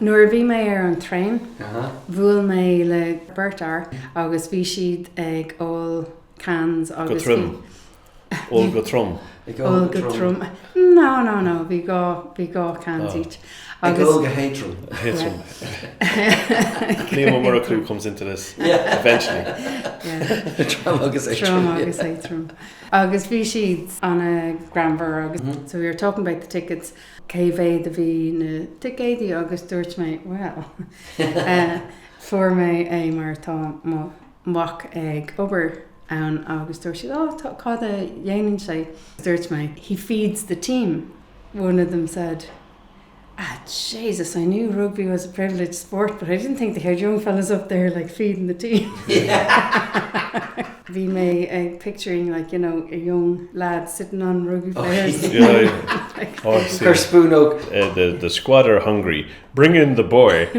Nuair a bhí mé ar an traein, bhuail mé le beirt fhear agus bhí siad ag ól cans Go agus trom. bhí Ól go trom. Ag ól go trom. No, no, no, bhí dhá, bhí dhá cans each. Ag Agus ól go héadrom. Héadrom. Liam Ó Murchú comes into this eventually. Yeah. Trom agus Trom éadrom. agus éadrom. Agus bhí siad an-ghreannmhar agus so we were talking about the tickets, cé mhéad a bhí na ticéidí agus dúirt mé, well, eh, fuair mé é mar tá mo mhac ag obair ann agus dúirt siad, oh, tá, cad a dhéanann sé? Dúirt mé, he feeds the team. One of them said, ah, Jesus, I knew rugby was a privileged sport, but I didn't think they had young fellas up there like feeding the team. Bhí mé ag picturing like, you know, a young lad sitting on rugby players. Yeah, yeah. Like, Oh, I see. Cuir spúnóg. Uh, the, the squad are hungry. Bring in the boy.